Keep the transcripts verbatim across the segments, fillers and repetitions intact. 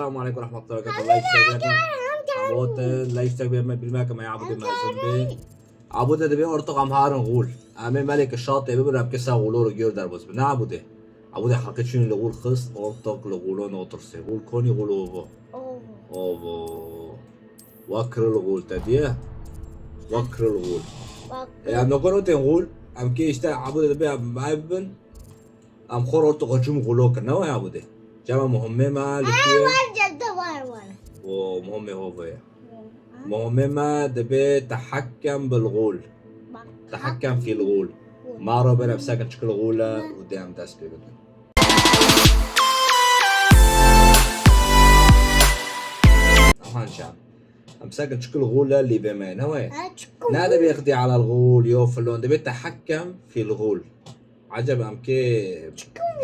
Selamun aleykum ve rahmetullahi ve berekatuhu. Like, share, abone. Abone, like, share, abone, bilmek ama ya, abone, mezun be. Abone de bir ortak, em harin gul. Em ê melek şatê bibin, em kesa gulo ro gör derbas bi. Ne abone? Abone hakkı çün li gul xist, ortak li gulo notirse. Gul koni, gul ovo. Ovo. Ovo. Wa kiril gul te diye. Wa kiril gul. Wa kiril. E, em nokon oten gul. Em ke işte abone de bir em bibin. Em xwe rot xwe çûm xulo kir, ne waya bûdê? Cema muhimmê me li kî ye? Var, cedde var, var. O muhimmê ho vê ye. Hı. Muhimmê me dibê tehekkem bil xûl. Bak. Tehekkem fîl xûl. Xûl. Ma ro bere bi sekin çikil xûle û dê em dest pê bikin. Ahan çam. Em sekin çikil xûle lîvê me ye, ne waya? Ha, çikil xûl. Ne dibê xdî alal xûl, yo filon. Dibê tehekkem fîl xûl. Eceb em kê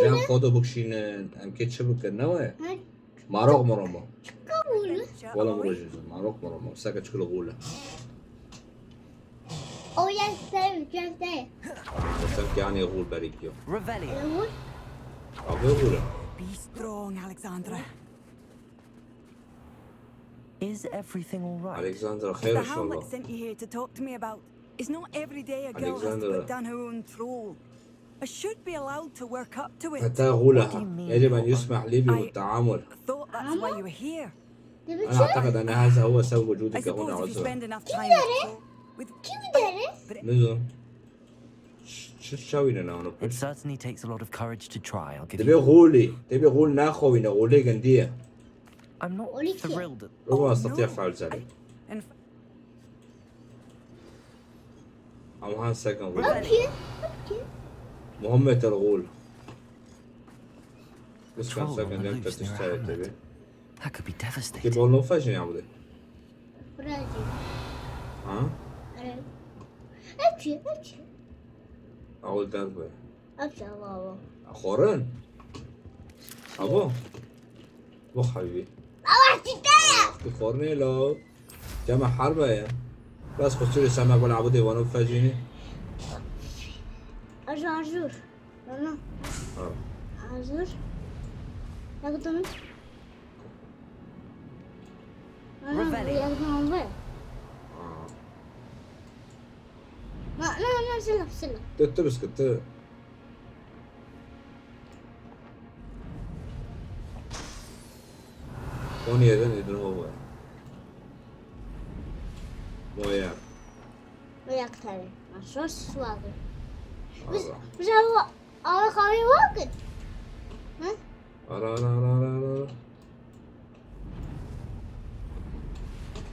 cem xwe do bikşînin, em kê çi bikin, ne we? Hı. Marok mi romo? Kabul. Wala mi rojin, marok mi romo? Seke çikil xûle. O ya ser, ya ser. Ser ki anê xûl berî kiyo. Revelio. Xûl. Abi xûle. Be strong, Alexandra. Is everything all right? Alexandra, xêr inşallah. The Hamlet sent you here to talk to me about. It's not every day a girl has to put down her own troll. I should be allowed to work up to it. Heta xûle ha. Yecib en yusmeh lî bi teamul. Thought that's why you were here. Ana e'teqid ene haza huwa sebeb wucudike huna uzra. Kim dere? Kim dere? Nizam. Çi çawîne navno pir? It certainly takes a lot of courage to try, I'll give you that. Dibê xûlî, dibê xûl naxewîne, xûlê gindiye. I'm not thrilled at all. Roma astatiya faal zalik. Ama han second xûl. Okey, okey. Muhammed el xûl. Bes kan second dem tetiş tare tabi. That could be devastating. Ki bol nofa jin ya bu de. Burası. Ha? Evet. Okey, okey. Awul der bu. Okey, baba. Xorin. Abo. Bo habibi. Baba, çiçeği. Wextî xornê lo. Cema herbe ye. Bes xusûrê semek wala abidê wano fecînî. Hazır. Bana. Ha. Hazır. Yakıtını. Ana, yakıtını al be. Ha. Na, na, na, silah, silah. Tu, tu biskit, tu. Onu yerden edin o var. Moya. Moya kutare. Nasıl suadı? Biz, biz abi, abi kahve vakit. Ha? Ara, ara, ara, ara, ara.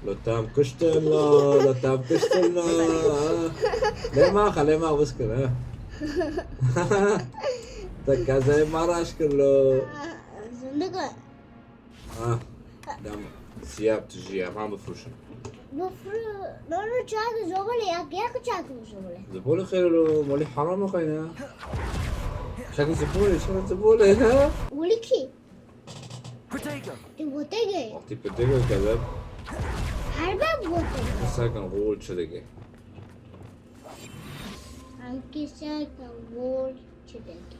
Lo tam kuştin lo, lo tam kuştin lo. Lê ma xelê ma wis kir, ha. Te kezeyê ma raş kir lo. Zindika. Ha. Dem siyah tijî, em han bifroşin. Bifro-, no, no, çak zobale, yak, yak çak zobale. Zobale xêr lo, molî haram o kayna. Çak zobale, çak zobale, ha? Wili ki? Protego. Ti Protego. Wextî Protego kede. Her ben Protego. Sakin, gol çi dike? Hangi sakin gol çi dike?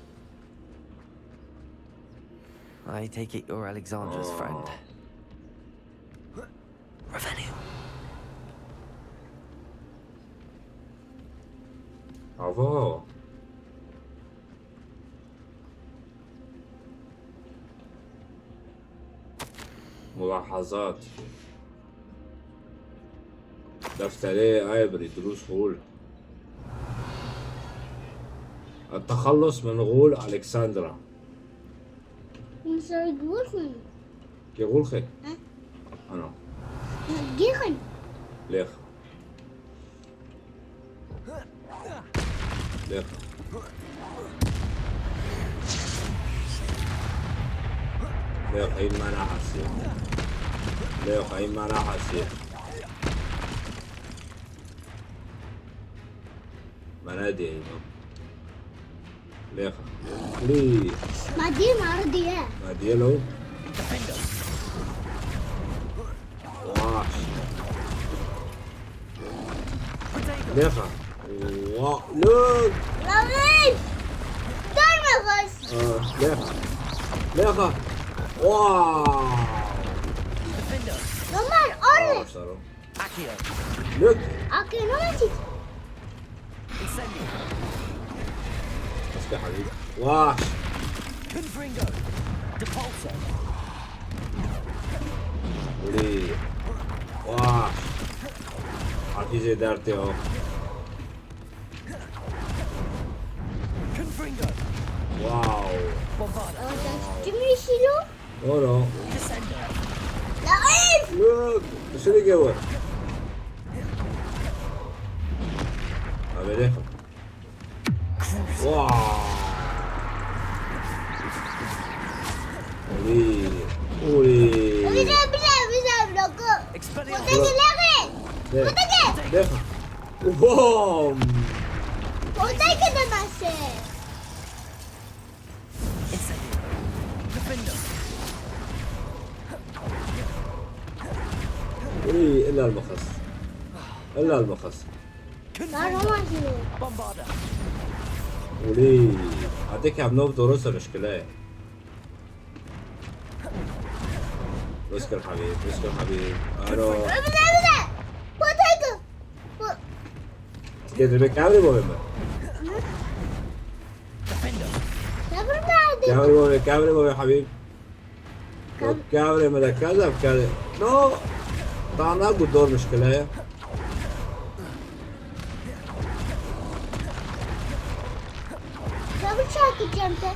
I take it you're Alexandra's friend. Revelio. Ava. ملاحظات. دفتري آيبري دروس هول. التخلص من غول ألكسندرا. Mesela gurxun. Ke gurxe? Ha? Ana. Gurxun. Lex. Lex. Lex, ay mana hasiye. Lex, ay mana hasiye. Mana diye ino. Lexa. Please. Ma diye, ma diye. Ma diye lo. Vah. Lexa. Vah. Lo. Laviş. Dönme kız. Aa, lexa. Lexa. Vah. Ömer, arı. Başlar o. Akio. Look. Akio, ne olacak? Incendio. Başka Habib. Vah. Confringo. Depulso. Uli. Vah. Hafize dert ya. Confringo. Wow. Bombarda. Orada kim yeşil o? Ora. Descendo. Laif! Look. Dışarı gel. Haberi. Wow. Uli. Uli. Bize, bize, bize, bize. Expelliarmus. Burada gel, gel. Burada gel. Defa. Wow. Burada gidemezsin. Incendio. Defender. Uli, illa المخص. illa المخص. Confringo. Bombarda. Uli. Hadi kam nov doğru sarışkile. Özgür Habib, Özgür Habib. Alo. Öbür, öbür. Burada gel. Bu. Gel bir kamera bu mu? Defender. Kamera nerede? Kamera bu, kamera bu Habib. Kam- Kamera mı da kaza kamera. No. Daha ne bu doğru müşkile ya? Çabuk çarpacağım sen.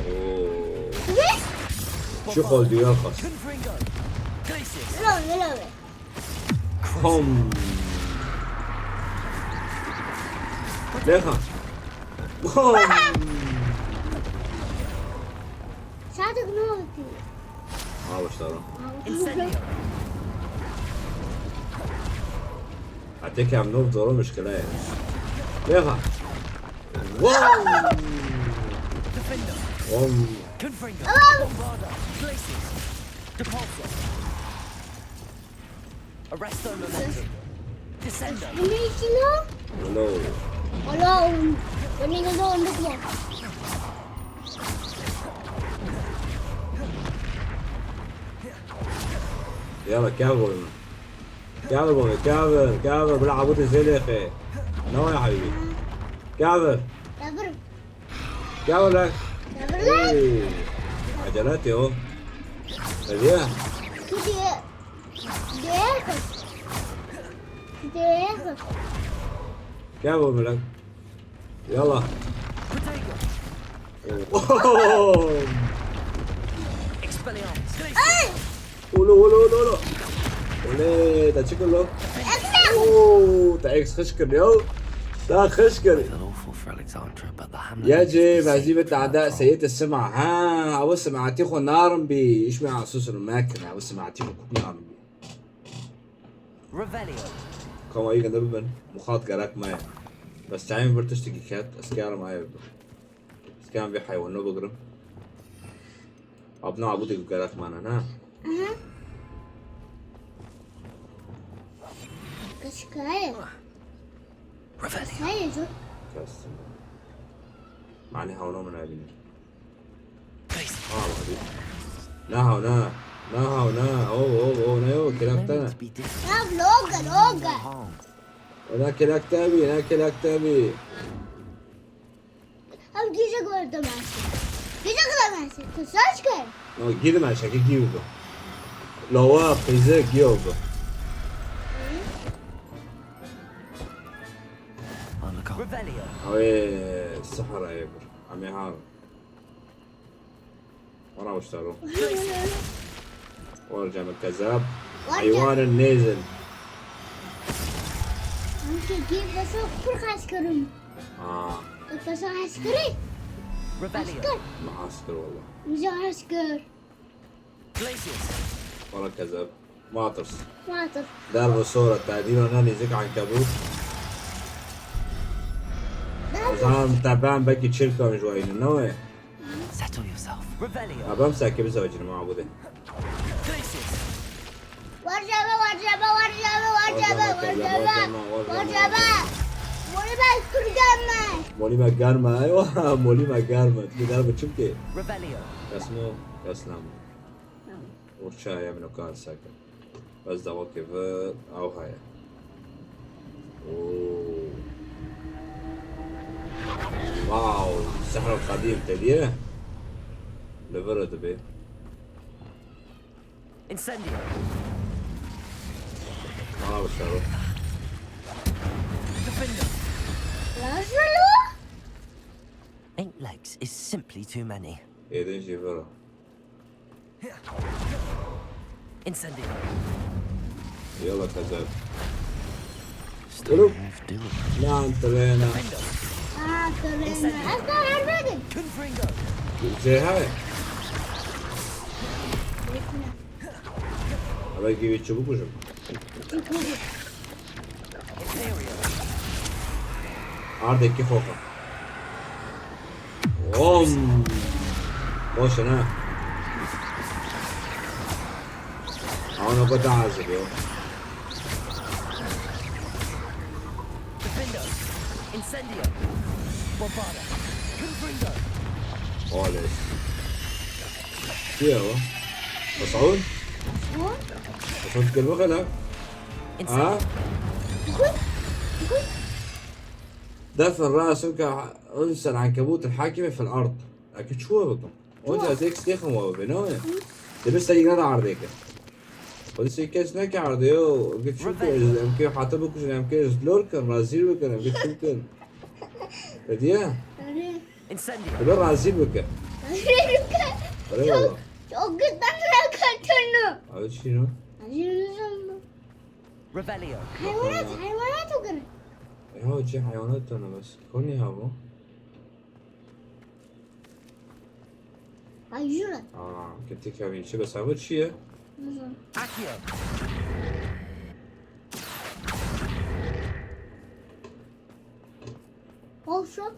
Oo. Ne? Şu kol diyor bak. Helal, helal. Kom. Defa. Kom. Sadık ne oldu? Ha, başladım. Incendio. Até que am novo zoro müşkile ya. Defa. Wow. Defender. Om. Confringo. Bombarda. Glacius. Depulso. Arresto momentum. Descendo. Hello. Hello. Benim gözüm unutma. يلا كفر. كفر بابا، كفر، كفر، بلا عبود الزلخة. نو يا حبيبي. كفر. كفر. كفر لك. كفر لك. إيه. عجلات يا هو. هدية. كده. دقيقة. دقيقة. كفر لك. يلا. Protego. أوه. Expelliarmus. Glacius. Olo, olo, olo, olo. Olê, te çi kir lo? Oo, te X xişkir yo. Te xişkir. I feel awful for Alexandra, but the hamlet. Ya cê, vazî bi tada seyê te sima. Ha, ew simatî xwe narin bî. Îş me asus û mekin. Ew simatî xwe kuk narin bî. Revelio. Kama yê ginde bibin. Muxat gerek me ye. Bes çayên vir tiştekî ket. Ez karim aye bibim. Ez karim vê heywanê bigrim. Abna abûdê ku gerek me ne, ne? Aha. Kaşkaya. Revelio. Hayır, yok. Kestim. Mane hewna min nabîne. Aa, hadi. Na hewna. Na hewna. Oh, oh, oh, ne o? Kelak te. Ya, loga, loga. Na kelak te bî, na kelak te bî. Ev gîjek werde mase. Gîjek de mase. Tu saç kay. No, gî de mase, ki gî bu. Lawa, qîze, gî bu. Revelio. Ew ê sihra ye bir. Em ê har. Wara wiştaro. Warca min kezab. Warca. Heywanên nêzin. Min ki gî beso pir xeş kirim. Aa. Tu beso xeş kirî? Revelio. Xeş kir. Min xeş kir wala. Min jî xeş kir. Glacius. Wala kezab. Matirs. Matirs. Derve sora te dîna ne nêzik ankebût. Derve. Zan te ben belkî çirka min ji wayî ne wayî? Settle yourself. Revelio. Ha, ben sekê bize vecînim ha bu de. Glacius. Warcebe, warcebe, warcebe, warcebe, warcebe. Warcebe, warcebe. Molî me kurgeme. Molî me germe, eywa, molî me germe. Tu derve çimkê. Revelio. Kesmo, keslam. Tamam. Û çaya min û kar seke. Bes dawakê vir ew heye. Oo. Wow, sehra qedîm te diye. Li vir dibe. Incendio. Ana bi şero. Defender. Lazaro? Eight legs is simply too many. Êdin jî vir. Incendio. Yalla kaçar. Still Oğlum. Move, do it. Lan trena. Defender. Ah, trena. Incendio. Asla vermedim. Confringo. Şey he. Bekle. Ama gibi çabuk hocam. Çabuk. Imperial. Ardeki hoka. Om. Boşuna. Ama o kadar hazır yok. Defender. Incendio. Bobada. Confringo. Oley. Şu ya o. Mas'ud? Mas'ud gel bakalım. Ha? دفن رأسك عنصر عنكبوت الحاكمة في الأرض. Eke çuwa bikim. Onca ez ek stêxim wa bibe, ne? Dibir serî nada ardê ke. Xwedî sê kes neke ardê yo. Em ke çû kin, em ke hate bikujin, em ke zlor kin, razî bikin, em ke çû kin. Hediye? Incendio. Dibir razî bike. Erê wala. Çok, çok güzel katını. Abi çî no? Revelio. Hayvanat, hayvanat o kadar. Ya çi hayvanat tane bes. Koni ha bu? Ay, jura. Aa, ketî kevîn. Çi bes abi çi ye? Nasıl? Akio. Potion.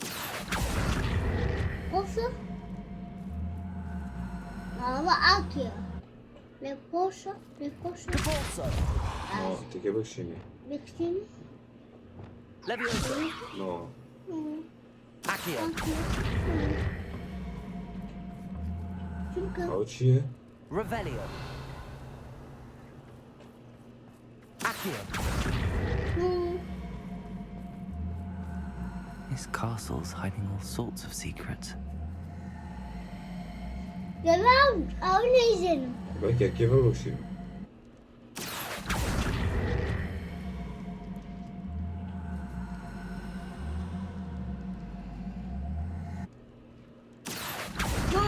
Potion. Ama Akio. Le potion, le potion. Capozzo. Oh, ti ke bikşînî. Bikşînî. Leviosa. No. Hı. Accio. Accio. Hı. Çünkü Ew çi ye? Revelio. Accio. Hı. This castle's hiding all sorts of secrets. Ya ben, abi ne izledim? Belki erkek var bakayım. No.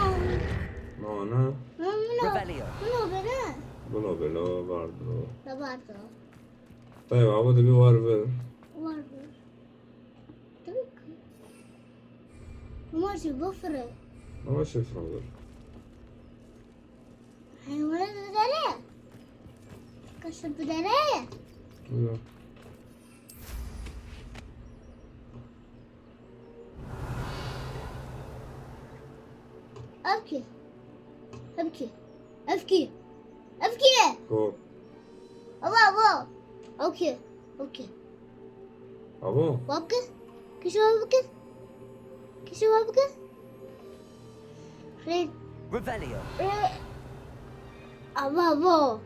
No, ne? No, no. Revelio. No, bela. Bela, bela, bardo. Da bardo. Tayyip, abi de bir var ver. Var ver. Tabii ki. Ama şey, bu fırın. Ama şey fırın ver. Hayvanat bir tane. Kaşık bir tane. Yok. Evki. Evki. Evki. Evki. Ko. Ava, ava. Evki. Evki. Abo. Wabke. Kişo wabke. Kişo wabke. Re- Revelio. Re- Abo, abo.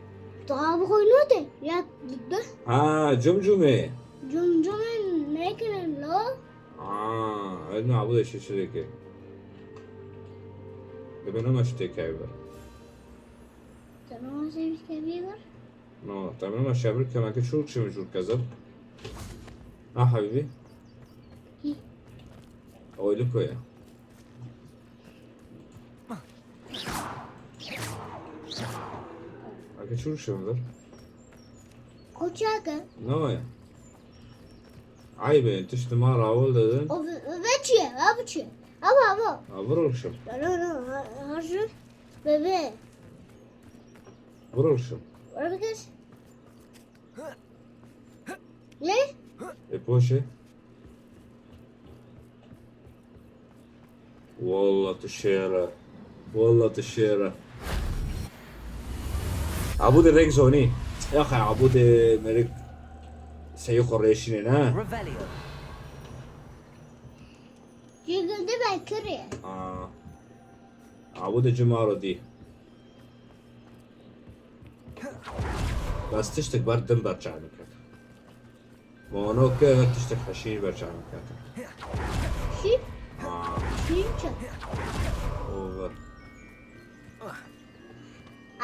Tu abi koynote. Ya gitti. Ha, cumcume. Cumcume ne kere lo? Aa, edna abu da şişireke. Ebe nama şu tekayı var. Tamam, sen bir kere var. No, tamam, aşağı bir kemeke çok şey çok kazan. Ha, habibi. Hi. Oylu koya. Ake çû şevdir? Koçaka. Ne o ya? Ay be, tişt ma rawol dedin. O ve-, ve çi? Abi çi? Ama, ama. Ha, vuruluşum. No, no, no, ha-, hazır. Bebe. Vuruluşum. Vuruluşum. Ne? E, poşe. Wallah tu şêr e. Wallah tu şêr e. Abû de rêk zonî. Ya xey, Abû de merek seyî xwe rêşînê ne? Revelio. Cigildi be kirê. Aa. Abû de cimaro dî. Bes tiştek ber din berçav biket. Mano kir, tiştek heşîr berçav biket. Şîr? Ha. Şîr çi? Over.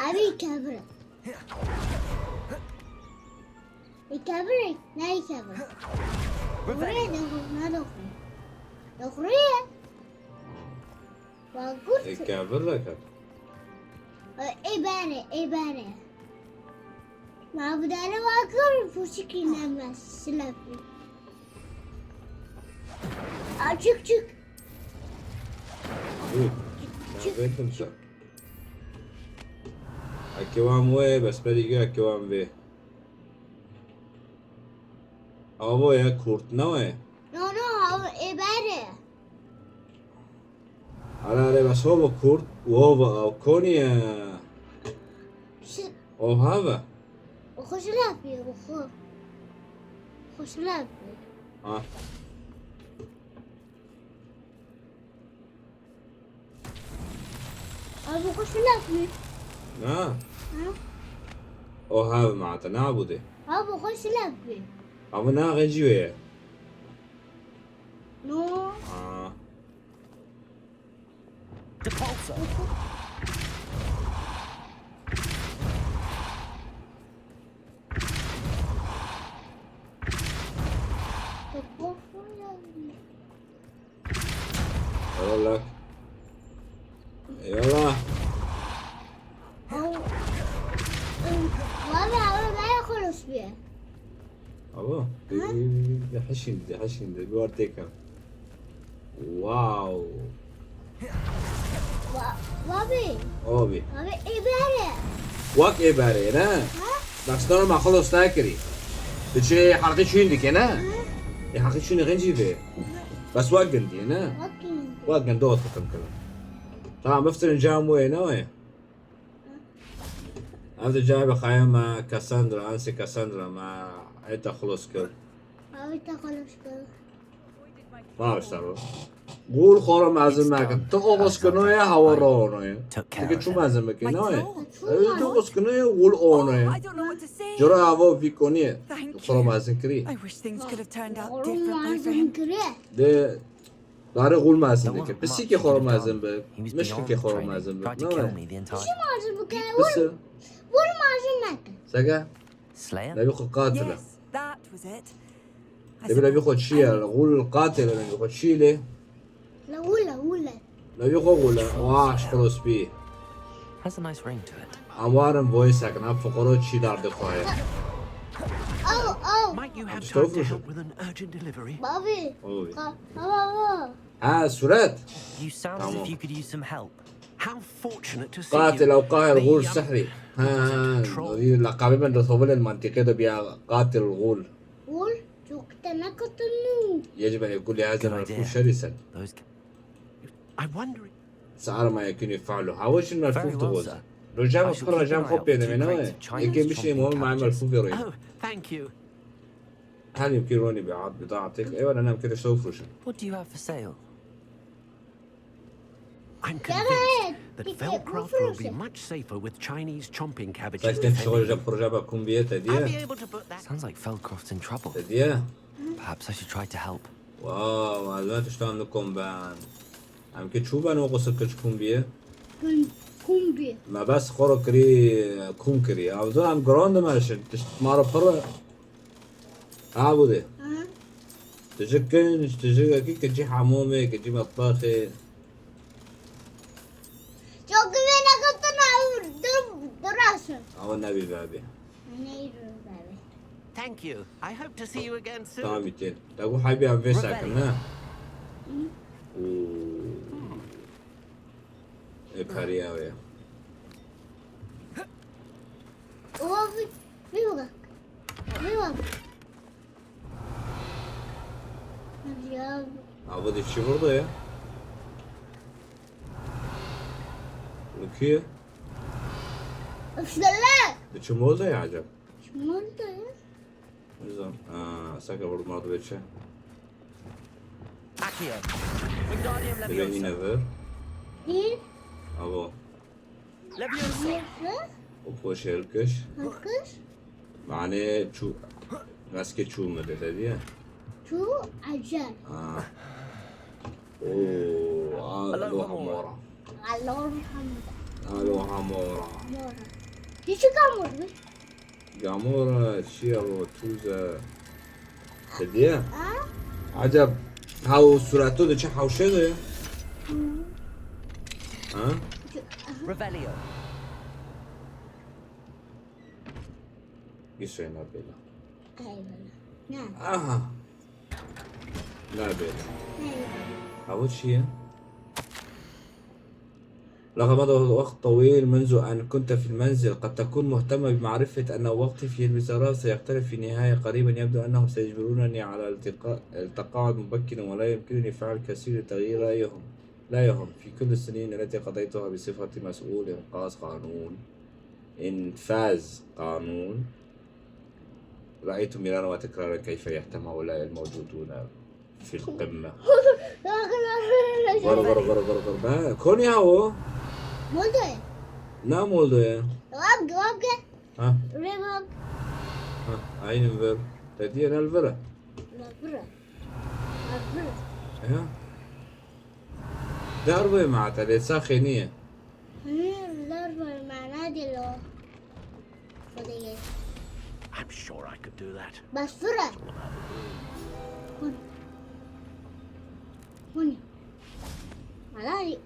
Evî kevir e. Î kevir e, ne î kevir e. Doxurê, doxurê, ne doxurê. Doxurê ye. Wa gurt. Ê kevir e ket. Ê bere, ê bere. Ma bi dere wa kir, pûçikî neme, silefî. A, çık, çık. Dur. Çık. Ben kimse. Eke wan wê, bes berî gel eke wan vê. Avo ya kurt ne wê? No, no, avo ê bere. Ara, ara, bes avo kurt, avo av konî ya. Şi- O hava. O xweş lafî, o xwe. Xweş lafî. Ha. Abi xweş lafî. Na. Ha? O hava ma te na bude. Abi xweş lafî. Ama na gecî wê. No. Ha. Depulsar. Eyvallah. Eyvallah. Abi, abi, ben xulus bir. Abo, de, de, de, heşin, de, heşin, de, bir ortaya kal. Wow. Wa-, abi. Abi. Abi, ê bere. Wak ê bere, ne? Ha? Bak, sana ma xulus ne kiri. Diçe halkı çün dike, ne? Ha? E, halkı çün genci be. Bes wak gindi, ne? Wak gindi. Wak gindi o takım kala. Tamam, biftirin cam wê, ne wê? Ev di cayê bixayê me Cassandra, ansê Cassandra me ê te xilos kir. Ew ê te xilos kir. Baş sero. Gul xoro mezin mekin. Tu oxos kinoye, hawa ro onoye. Dike çu mezin bike, ne ye? Ew tu oxos kinoye, gul onoye. Cora avo vî koniye. Tu xoro mezin kirî. Xoro mezin kirî. De Darê xul mezin dike. Pisikê xwe mezin bi. Mişkekê xwe mezin bi. Ne were? Çi mezin bike? Pisi. Vur mezin neke. Sege? Nevî xwe qatil e. Devî nevî xwe çi ye? Xul qatil e nevî xwe çi lê? La wule, wule. Nevî xwe xul e. Wah, şikolo spî. Has a nice ring to it. Em warin voice ekin, ev fiqiro çî derdê xwe ye. Ew, ew. Might you have time to help with an urgent delivery? Bavê. Oy. Ka-, baba, baba. Ha, suret. You sound as if you could use some help. How fortunate to see you. Qatil ew qahil ğul sihrî. Ha, ha, ha. Laqabê min di tovilên mantîqê de biya qatil ğul. Ğul? Çok te nekatın. Yecbe gulê hazir merfû şerî sen. Those I wonder. Saar ma yekûnî falo. Hawa jin merfûf dixwazin. Roja me pir roja me xwe pê demê ne we. Yekê bişê mol ma merfûfê rê. Oh, thank you. Hal yekî ronî bi ad bidatek. Eyvallah, nem kere şew froşin. What do you have for sale? I'm convinced that Feldcroft will be much safer with Chinese chomping cabbages defending them. Sen şew proje ba kumbiye te diye. I'll be able to put that. Sounds like Feldcroft's in trouble. Te diye. Perhaps I should try to help. Wow, ez ne tiştan nikom ben. Em ki çû ben o qisir kiç kum biye? Kum, kum biye. Me bes xwe ro kirî, kum kirî. Ev zor em giran dimeşin. Tişt ma ro pir. Ha bu de. Aha. Tijik kinc, tijik ki kiçî hamomê, kiçî metbaxê. Çok güven akıttın abi. Dur, dur aşağı. Ama ne bir abi. Ne bir abi. Thank you. I hope to see you again soon. Tamam, bitti. Te got hebî em vê sekin, ne? Û. Ê periya wê. O bir, bir bak. Bir bak. Hadi ya. Abi de çi burada ya? Bu ki? Üflele. De çi oldu ya acaba? Çi oldu ya? Nizam. Aa, saka vurdu, ma dibe çi? Accio. Wingardium Leviosa. Dibe yine ver. Bir. Abo. Leviosa. Hı? O poşe elkeş. Elkeş. Mane çû, meskê çû mi dide diye. Çû ecel. Ah. Oo, alo hamora. Alo hamora. Alo hamora. Hamora. Çi çi hamor bi? Gamora, çiye o, tûze. Te diye? Ha? Acaba ha o sureto de çi hawşe de? Hı. Ha? Revelio. Bir şey ne böyle? Eyvallah. Ne? Aha. Ne böyle? Eyvallah. Ha bu çiye? لقد مضى وقت طويل منذ أن كنت في المنزل. قد تكون مهتمة بمعرفة أن وقتي في المزرعة سيختلف في النهاية قريبا. يبدو أنهم سيجبرونني على التقا-، التقاعد مبكرا، ولا يمكنني فعل كثير لتغيير رأيهم، رأيهم في كل السنين التي قضيتها بصفتي مسؤول إنقاذ قانون، إنفاذ قانون. رأيت مرارا وتكرارا كيف يهتم هؤلاء الموجودون في القمة. غر، غر، غر، غر، غر. ما، كوني هاو. مولدويا. نا مولدويا. وابقى، وابقى. ها. ريبوك. ها، عين الفر. تدي أنا الفرة. لا، فرة. لا، فرة. ها. دار بوي معناتها، ليتسا خينية. هم، دار بوي معناتها لو. خدي. I'm sure I could do that. بس فرة. هون. هوني. معناتها.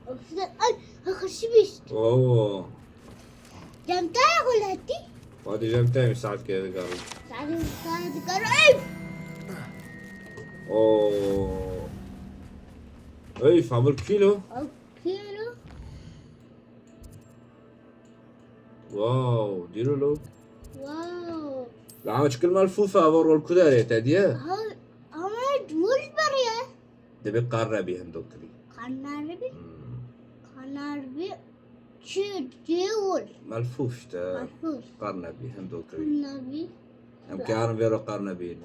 أي، آخر شي بيشت. أوه. جمتها ولا هدي؟ وهذه جمتها مساعد كذا قالوا. مساعد كذا قالوا. أي. أوه. أي، فعمل كيلو. أو كيلو. واو، ديروا له. واو. لا، عم شكل ملفوفة، أبو رول كداري، تادية. ها، ها، مولد بريا. دبي قارنبي هندو كري. قارنبي؟ مم. قارنبي. شو ديول؟ ملفوف تا. ملفوف. قارنبي هندو كري. قارنبي. أم كارن فيرو قارنبي.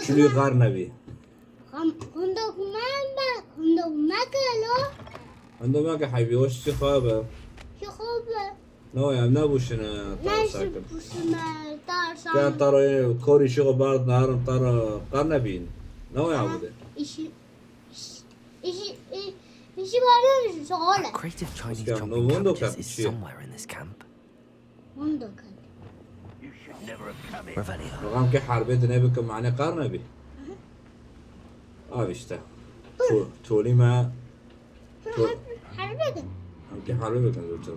Çilî xar nebî. Xondok me, xondok me kelo. Xondok me ke heybî, o şişî xwe be. Şişî xwe be. No ya, ne bûşine tara sakin. Bûşine tara sakin. Ka tara korî şixo bard narin tara qar nebîn. No ya bu de. İşi, işi, işi, işi var ya, şöyle. A crate of Chinese chopping cabbages is somewhere in this camp. Hûn dokan. Revelio. Rixam ke herbê dinê bikim, mane qar nebî. Av işte. To-, tolî me. To- Her-, herbê din. Em ke herbê bikin zotir.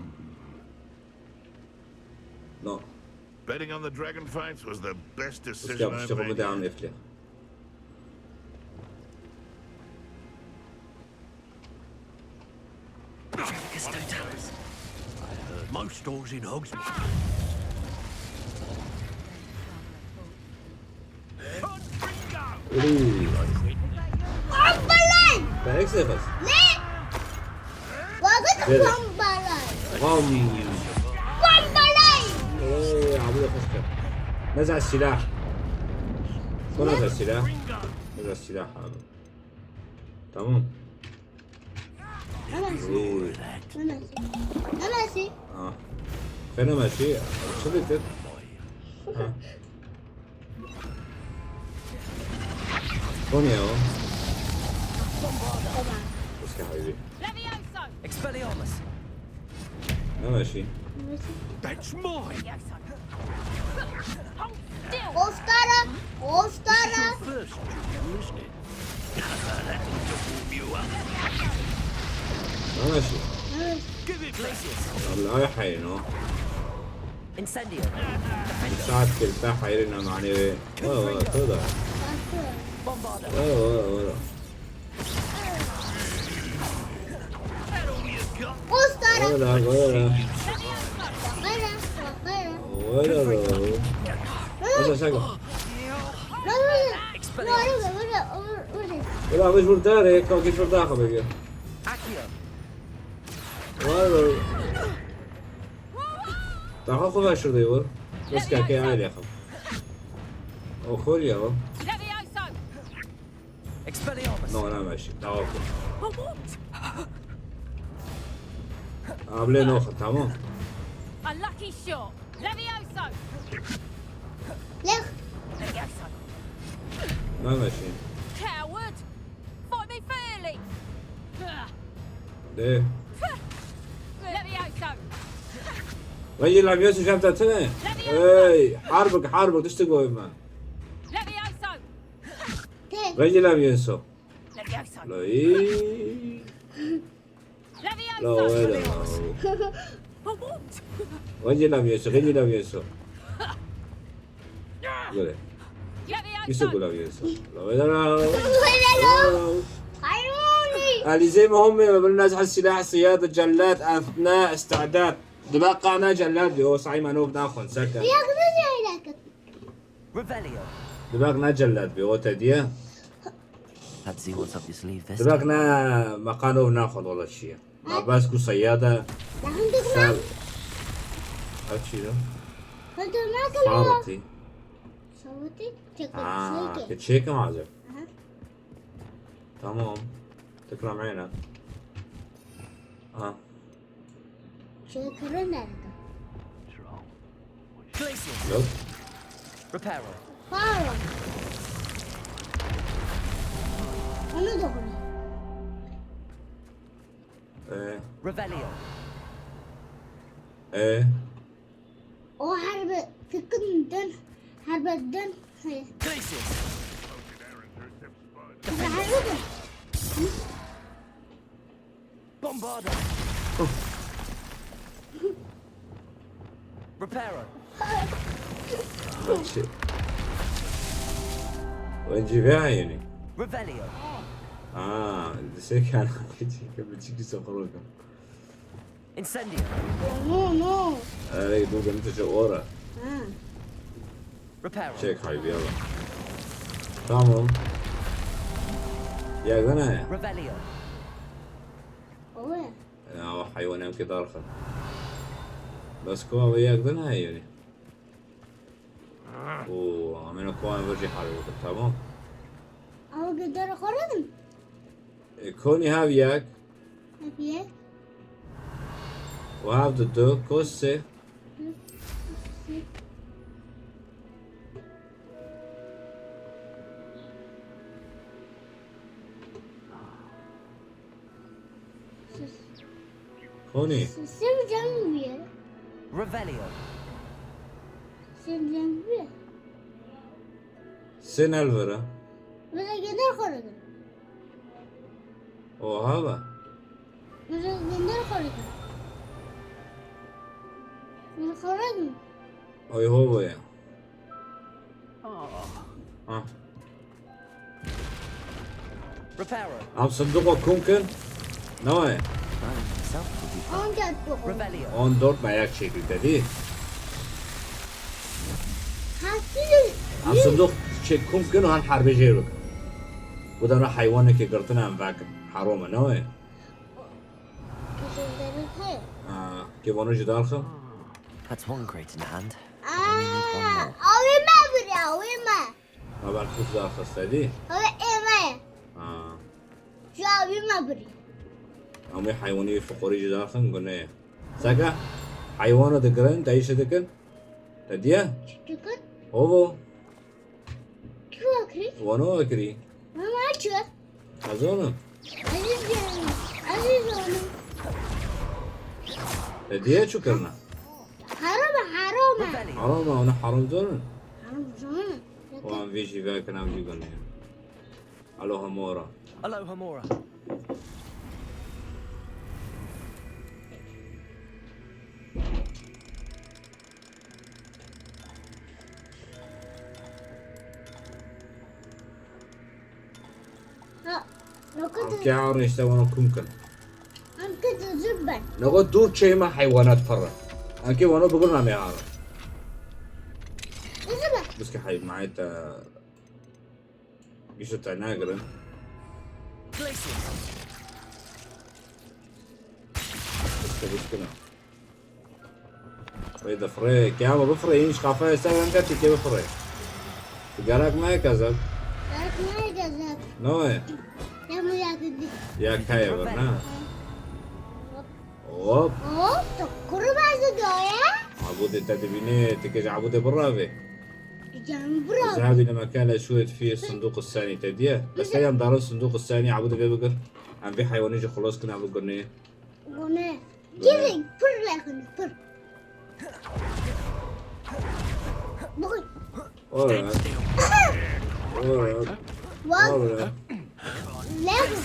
No. Betting on the dragon fights was the best decision I made. Uska piştî xwe bide em nefle. Most stores in Hogsmeade. Ooh. Bombalay! Te ekstra bas. Ne? Vakit bombalay. Bom. Bombalay! Ee, abi de kıskı. Neza silah. Bu neza silah. Neza silah abi. Tamam. Nemesi. Nemesi. Nemesi. Ah. Fenemesi. Çılıktır. Ha. Bu ne o? Tamam. Uska haydi. Levioso! Expelliarmus! Nemesi. Nemesi. That's mine! Hold still! Ostara! Ostara! First, isn't it? ماشي. Give it, Glacius. والله يا حينو. Incendio. ساعات كل تاع حيرنا معني. واه، واه، تقدر. Bombarda. واه، واه، واه. Ostara! ولا، ولا. ولا، ولا. هذا شكله. Expelliarmus. Ela, vêj vur darê, ka gêj vur daxa bêje. Accio. Vay vay. Daha xwe ver şurada vur. Bes ka ke aile xwe. O xor ya o. Levioso. Expelliarmus. No, ne meşi. Daha xwe. Able no, tamam. A lucky shot. Levioso! Lêx. Levioso! Nameşî. Coward! Fight me fairly! Dê. Levioso! Vejî Levioso jemta tine. Ey, harbik, harbik, tiştik goyim ben. Levioso! Tê. Vejî Levioso. Levioso! Lo ey. Lo Levioso! ey lo. Vejî Levioso, vejî Levioso. Göre. Isso Levioso! ku Levioso. Lo ey lo. Lo ey lo. Hayvani. Alizê mi homê ve bin nezhe silah siyad cellat efna istidat. Dibe qana cellat bi o saî manov naxon seke. Yakında ceylakın. Revelio. Dibe ne cellat bi o te diye. Let's see what's up your sleeve this Dibe time. ne meqanov naxon wala çiye. Ma bes ku seyada Daha da ser. kuma. Ev çi de? Hadi ne kadar. Sağlıtı. Sağlıtı. Çek. Aa, Çek. keçek mi acaba? Aha. Tamam. Tekrar meyna. Aha. Çek. Kırın nerede? Glacius. Yok. Reparo. Pardon. Onu da koy. Ee, Revelio. ee. O harbi fikrinden harbi dön. Hayır. Glacius. Harbi de. Bombarda. Reparo. Şey. Wengî vê heyînî. Revelio. Aa, dişek yani. Keçek biçik soxroka. Incendio. No, no. Erê, bu gönütü ora. Ha. Reparo. Çek haybi yala. Tamam. Yagdana ya. Revelio. O ya. Ya o hayvan hem ki darxın. Bes kova ve yagdana ya yani. Oo, amena kova ve jî harbi, tamam. Ama gider koyalım. E, Koni hav yek. Hep ye. Û hav didu, kosê. Honî. Sesim canım bir. Revelio. Sen canım bir. Sê nelvira. Bize gider koyalım. Oha be. Bize gider koyalım. Bize koyalım. Oy ho ya. Ha. Reparo. Em sinduqa kum kin. Ne ye? Find himself will be fine. Ancak bu. Revelio. On dört me yek çekil dedi. Hakkı. Em sinduq çek kum kin û han herbê jê bikin. Bu da ne heywanekê girtin em vekin. Herom e, ne ye? Güzelleri hayır. Ha, kê vano jî darxin. That's one crate in hand. Aa, avime bir ya, avime. Ma ben xwe darxiste dî. Avime. Ha. Şu avime bir. Em wê heywanî wê fiqorî jî darxin, gune ye. Seke heywana digirin, deyşe dikin. Te diye? Çıkın. Ovo. Kim akri? Wano akirî. Mama açı. Ez onim. Aziz canım. Aziz oğlum. Te diye çi kirine? Harama, harama. Revelio. Haram e, onu haram zonin. Haram canım. Wan vê jî vekin, ev jî gune ye. Aloha mora. Aloha Mora. Ha, ne Em kadar, kê arê işte wano kum kin. ne kadar zübben. Nego dûr çêma heywanat pir in. Em kê wano bigirna me ara. Zübben. Biske heywanat, e, gişo te nagirin. Glacius. Biske biskina. Wê difirê, kê ama bifirê, hîn ji xafayê ser wengê tîkê bifirê. Tu gerek me kezeb. Bak ne güzel. Ne ye? Ne bu yakındı. Ya kaya bir, ne? Hop. Hop, da kuru bazı doya. Ha, bu Abûdê te dibînê, tu kê ji Abûdê birave. Can bro. Zahabî lemekele şûyet fî sinduq senî te diye. Bes te yan darin sinduq senî Abûdê vê bigir. Em vê heywanê jî xilos kin, em bigirnê. Gone. Gelin, pir lexin, pir. Bugün. Ora. Ora. Vaz. Ora. Lexin.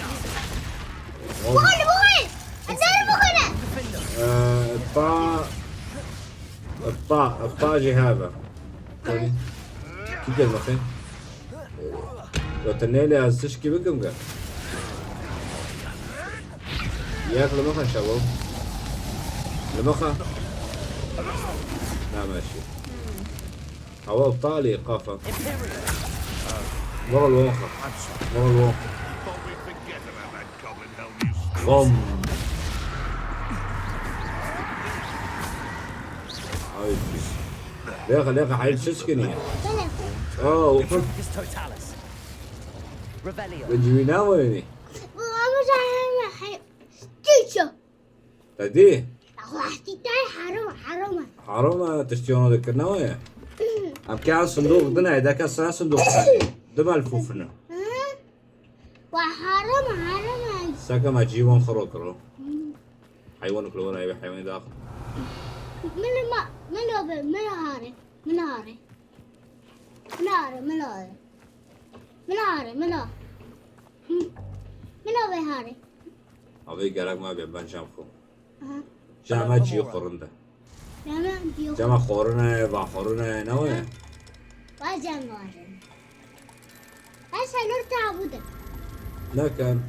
Bugün, bugün. Hadi bugün. Ee, ta. Ta, ta jî hebe. Kî gel bakayım. Ya te neyli ez tişkî bikim ge. Yek li mixin şevo. Li mixin. Nameşî. Hava iptalî qafa. Vol wonxa. Vol wonxa. Bom. Ay. Lexa, lexa, hayır, ses geliyor. Aa, o kız. Revelio. Ve cüvina mı öyle? Bu ama sen hayır. Tüço. Te dî? Allah, tîtay harom, harom. Harom e, tiştî ono dikir ne weye? Em ke an sindoq dine, deke sira sindoq dine. Di mel fûfine. Hı? Wa harom, harom. Seke me cîwan xiro kiro. Heywan kilo were, ev heywanê dax. Min ma, min obe, min hare, min hare. Min hare, min hare. Min hare, min hare. Min obe hare. Avê gerek me bê ben cem xwe. Aha. Cem me cî xurinde. Cem me cî xurinde. Cem me xorine, va xorine, ne wê? Va cem varin. Her şey nur tabu de. Nekem.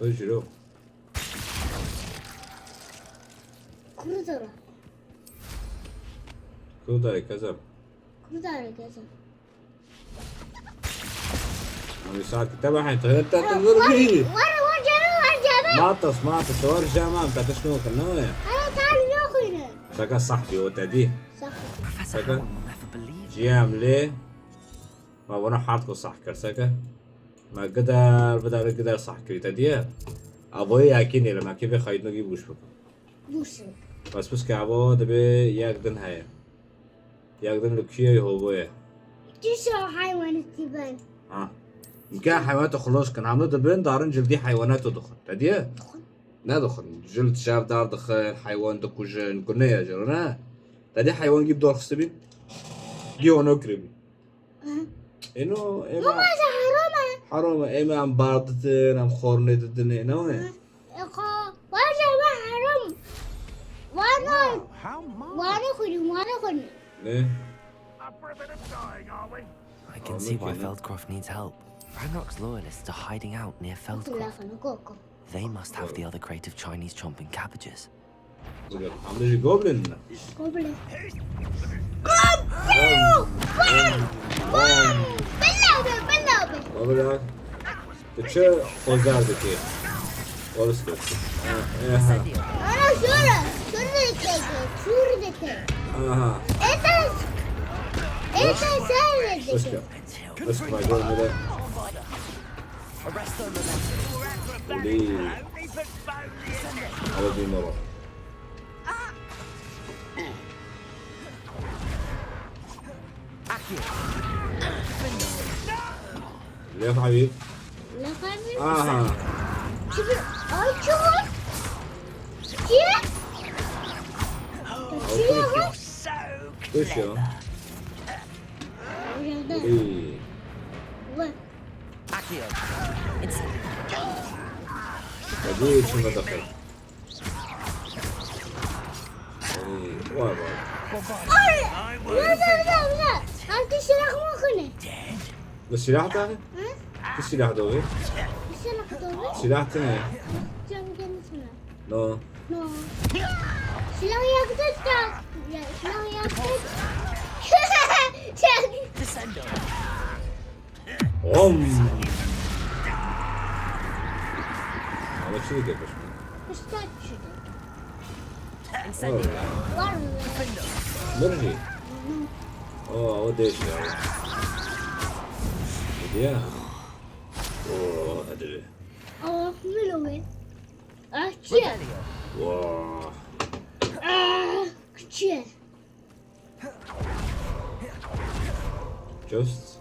Hejiro. Kurdara. Kurdara kezem. Kurdara kezem. Abi saat kitaba hay tayar ta tandır bi. Var, var, cebe, var, cebe. Matas, matas, var cebe, am ta tişno kan ne ya. Ana tan yok yine. Saka sahbi o tadi. Saka. Professor Saka. Howell will never believe. Ciyam le. Ma vana hard ko sah kir seke. Ma gidar, bidar, gidar sah kirî te diye. Avoyê yakînê li me kê vê xaydinokî bûş bikim. Bûş. Bes piske avo dibê yek din heye. Yek din li kuyê hovoye. Çi şo heywanatî ben? Ha. Mke heywanatê xulos kin. Hemle dibin darin cildî heywanatê dixin. Te diye? Dixin. Ne dixin. Cild şev dar dixin, heywan dikujin, gune ye jiro ne? Te diye heywan gî bi dor xistibî? Gî ono kiribî. Eno, ema. Mama, ez herom e. Herom e, ema em bar didin, em xornê didinê, ne wê? Eko, vaje ve herom. Vano, vano xuri, vano xuri. Ne? I can see why Feldcroft needs help. Ranrock's loyalists are hiding out near Feldcroft. They must have the other crate of Chinese chomping cabbages. Em jî goblin ne? Goblin. Goblin! Bom! Bom! Bella be, bella be. Goblin. Tu çi xozar dikî? Olis dikî. Ana şöyle, şöyle dikey, şöyle dikey. Aha. Eta, eta şöyle dikey. Let's go. Let's go, my boy, my boy. Arrest them. Uli. Hadi bir numara. Lef Habib. Lef Habib. Aha. Ay çok. Kim? Kim? Kuş ya. Orada. İyi. Bak. Accio. Incendio. Hadi içime takıl. Ay, vay vay. Ay! Ula, ula, ula, ula. Altı silah mı kone? Bu silah da? Hı? Bu silah da o. Silah da o. Silah da ne? Canım kendisine. No. No. Silah yakacak. Ya, silah yakacak. Çek. Descendo. Om. Ama şimdi de kaçma. Incendio. Var mı? Nerede? O, o değişti ya. Yeah. Oh, hadi. Ah, Milo be. Ah, çi ye? Wah. Ah, çi ye? Just.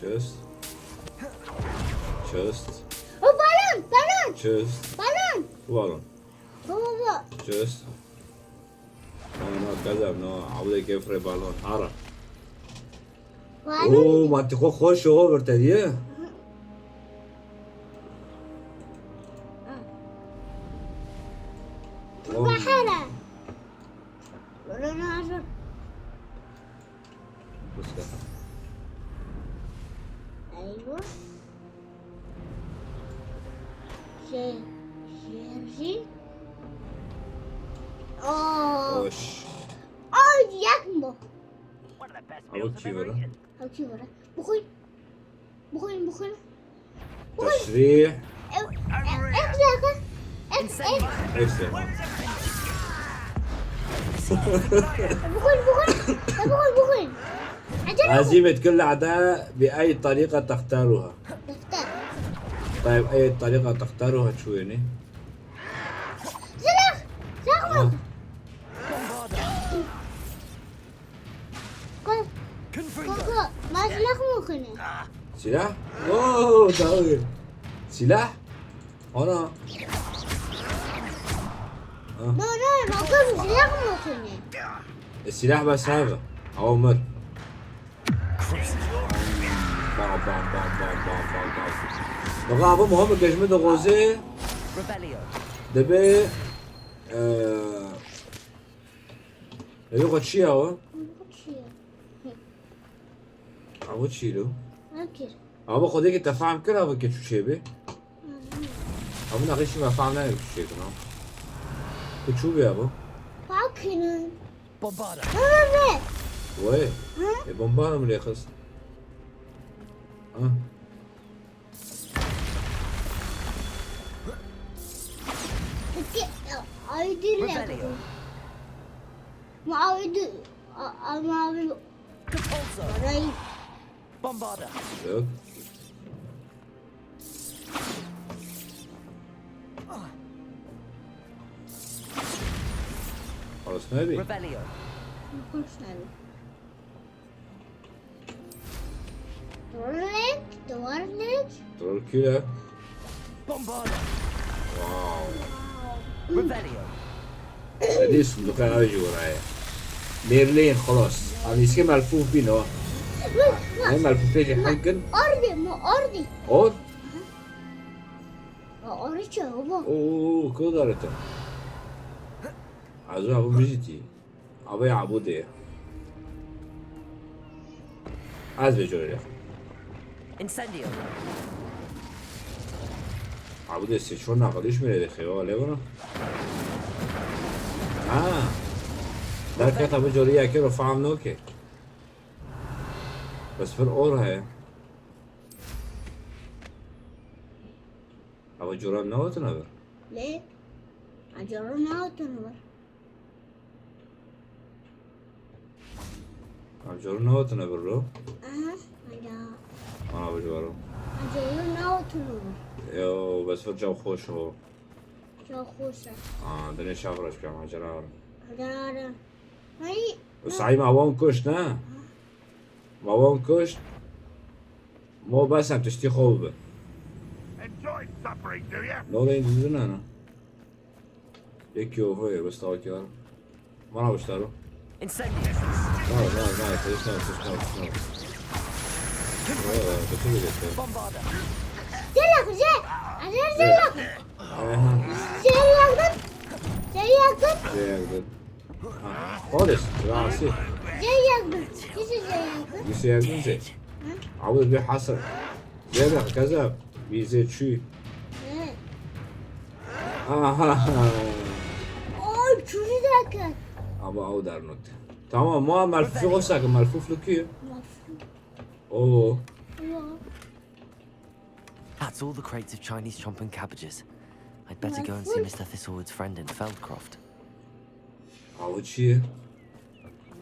Just. Just. O balon, balon. Just. Balon. Balon. Baba, baba. Just. No, no, kazem, no. Abdê kefre balon. Hara. Balon. Oo, mantiko xoş o, bir te diye. Bahara. Rona hazır. Bıska. Eyvah. Şey, şerji. Aa. Hoş. Ay, yakma. Ama çivara. Ama çivara. Bu koy. Bu koy, bu koy. Bu koy. Teşrih. Ev, ev, ev, ev, ev. Neyse. Bu koy, bu koy. Bu koy, bu koy. Acele. لازم تقول للأعداء بأي طريقة تختارها. Defter. طيب، أي طريقة تختارها شو يعني؟ Silah! Silah mı? Kol. Kol, kol. Ben silah mı okuyayım? Silah? Oo, daha iyi. Silah? Ana. Ha. No, no, no, kol silah mı okuyayım? E, silah bes abi. Aomer. Bam, bam, bam. Bak abi, Muhammed Gecmi de Gozê. Rebellion. Debe, e, debe xwe çi ya o? Çi ya? Ew çi lo? Nakir. Abi xwedê ki te fehm kir abi ki çû çê bê? Abi naqî şî me fehm nayê çû çê kin ha. Ku çû bê abi? Bakın. Bombarda. Baba be. Wey. Hı? E, bomba mı lê xist? Ha? Peki, aydın ne? Rebellion. Ma aydın, a, a, ma aydın. Repulsor. Aray. Bombarda. Yok. Arasına bir. Rebellion. Arkadaşlar. Dwarfik, Dwarfik. Troll killer. Bombarda. Wow. Rebellion. Hadi صندوق هاي جوا رايح. Merlin خلاص. Hani iske melfuf bin o. Ne melfuf peki hankin? Ardi, mu ardi. Or? Ardi çe baba? Oo, kudar ete. Azu abi bijiti. Abi ya bu de. Az bir şöyle. Incendio. Abi de seçon nakılış mı dedi xeyo alevana? Ha. Derket abi coriye kero fam no ki. Bes fir or he. Abi coran ne oldu ne bir? Ne? Abi coran ne oldu ne bir? Em carin nehatine vir ro? Aha, hala. Ana bi civaro. Em carin nehatine vir. Yo, bes vir caw xweş o. Caw xweş e. Aa, dinê şav reş bike, em cera re. Cera re. Hey. Saî ma wan kuşt, ne? Ma wan kuşt. Ma bes em tiştî xwe bibe. Enjoy suffering, do you? No, they didn't, no. Yekî oho ye, bes tawakî var. Bana biştaro. Incendio. Var, var, var. Tiştaro, tiştaro, tiştaro. Ee, kötü bir şey. Bombarda. Zelak, ze-, ze-, zelak. Aha. Zelak. Zelak. Zelak. Ha. Polis, rasi. Zelak. Kişi zelak. Bir şey yaptın sen. Hı? Abi bir hasar. Zelak, kaza. Bir şey. Hı. Aha. Oy, çûyî derket. Ama ew dernût. Tamam, ma melfûfê xwe seke, melfûf li kî? Melfûf. Oo. Yo. That's all the crates of Chinese chomping cabbages. I'd better go and see Melfûf. Mister Thistlewood's friend in Feldcroft. Ew çi ye?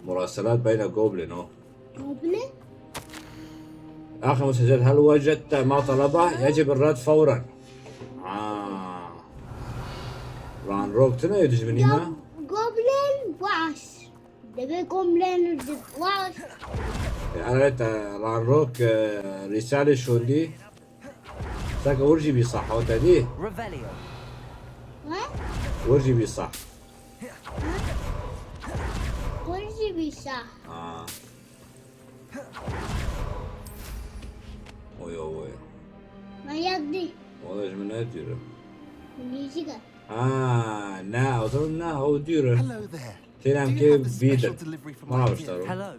Muraselat beyne goblin o. Goblin? أخي مسجد، هل وجدت ما طلبه؟ يجب الرد فورا. آه. Ranrock tune ye dijminî me? Goblin baş. Deve goblin baş. Evet, e, Ranrock, e, risale şondî. Saka urji bir sah, o dedi. Revelio. Ha? Urji bir sah. Urji bir sah. Ha. Oy, oy, oy. Manyak değil. O da şimdi ne diyor? Müzik. Ha, ne, o zaman ne, o diyor. Hello there. Selam ki bir. Hello.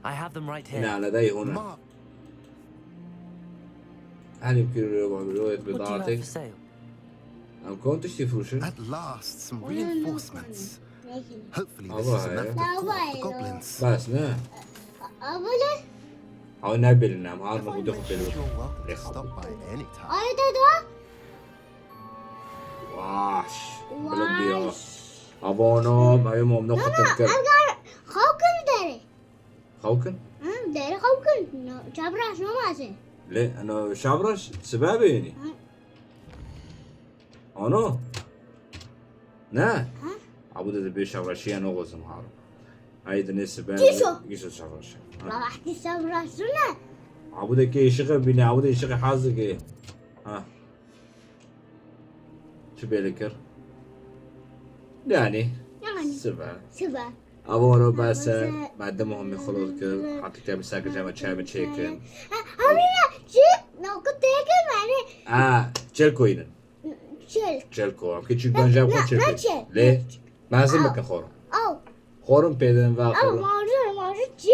I have them right here. Hal yemkî rivayet bidatê. Em kon tiştî froşin. At last, some reinforcements. Hopefully this is enough to thwart the goblins. Bes ne? Abone. Ew nebêlin em, har nexwe dixwe pêl. You're welcome to stop by any time. Ay dede. Waş. Bilind ya. Avano, me yê momno xwe pir kir. Xew kin derê. Xew kin? Hı, derê xew kin. Çavraş namazê. Lê, eno şavraş sibe bênî. Ano? Ne? Abu de bê şavraşiye no gozim haro. Ay de ne sibe. Gişo. Gişo şavraşi. Wahdi şavraşi ne? Abu de ke ışığı bine, abu de ışığı hazır ki. Ha. Çi bêle kir? Yani. Yani. Sibe. Sibe. Avoro bese, me di muhimî xulot kir. Heqîqe bi sekir cema çay bi çêkin. Ha, hamîna çi? Noku têkin yani. Ha, çel koyinin. Çel. Çel ko. Ki çi gönce ko çel. Lê. Mezin bikin xorum. Xorum pêdin ve xorum. Mavru, mavru çi?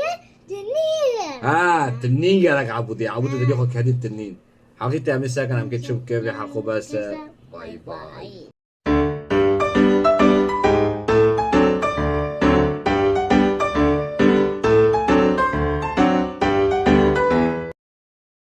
Tinî. Ha, tinî gerek abudî. Abudî dilî xo kedî tinî. Heqîqe em ê sekin em ke çi bike vê heqo bese. Bay bay.